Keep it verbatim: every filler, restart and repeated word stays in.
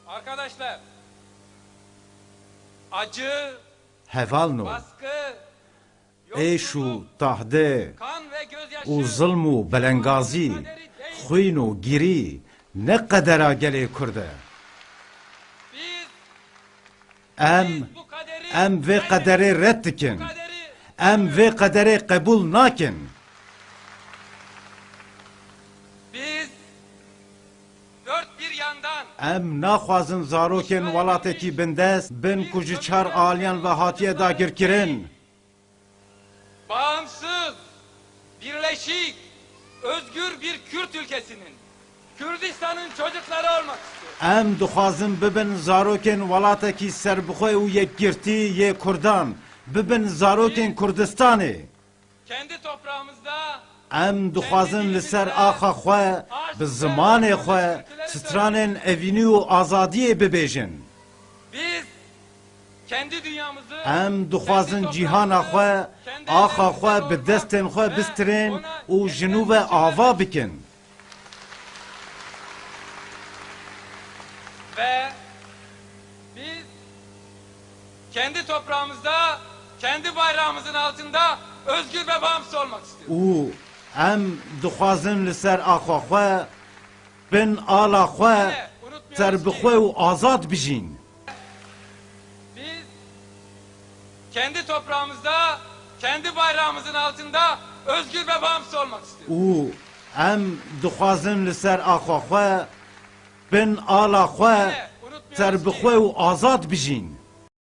Arkadaşlar, acı, Hevalno, baskı, êş û yoksulluk, tahde kan ve gözyaşı û zilm û belengazî, kaderi değil. Xwîn û girî ne qedera gelê Kurd e. Biz, Em, biz bu kaderi em vê reddediyoruz. Qederê red dikin. Bu kaderi Em vê qederê qebûl nakin. Biz dört bir yandan Em naxwazin zarokên welatekî bindest bin ku ji çar aliyan ve hatiye dagirkirin. Bağımsız, birleşik, özgür bir Kürt ülkesinin, Kürdistan'ın çocukları olmak istiyoruz. Em dixwazin bibin zarokên welatekî serbixwe û yekgirtî yê Kurdan, bibin zarokên Kurdistanê. Kendi toprağımızda Em dixwazin li ser axa xwe, bi zimanê xwe, stranên evînî û azadiyê bibêjin. Biz kendi dünyamızı, Em dixwazin kendi cîhana toprağımızı, xwe, kendi axa xwe bi destên xwe ve bistirin ona û ji nû ve ava bikin. Ve biz kendi toprağımızda, kendi bayrağımızın altında özgür ve bağımsız olmak istiyoruz. Û em dixwazin li ser axa xwe, bin ala xwe, serbixwe û azad bijîn. Biz kendi toprağımızda, kendi bayrağımızın altında özgür ve bağımsız olmak istiyoruz. Û em dixwazin li ser axa xwe, bin ala xwe, serbixwe û azad bijîn.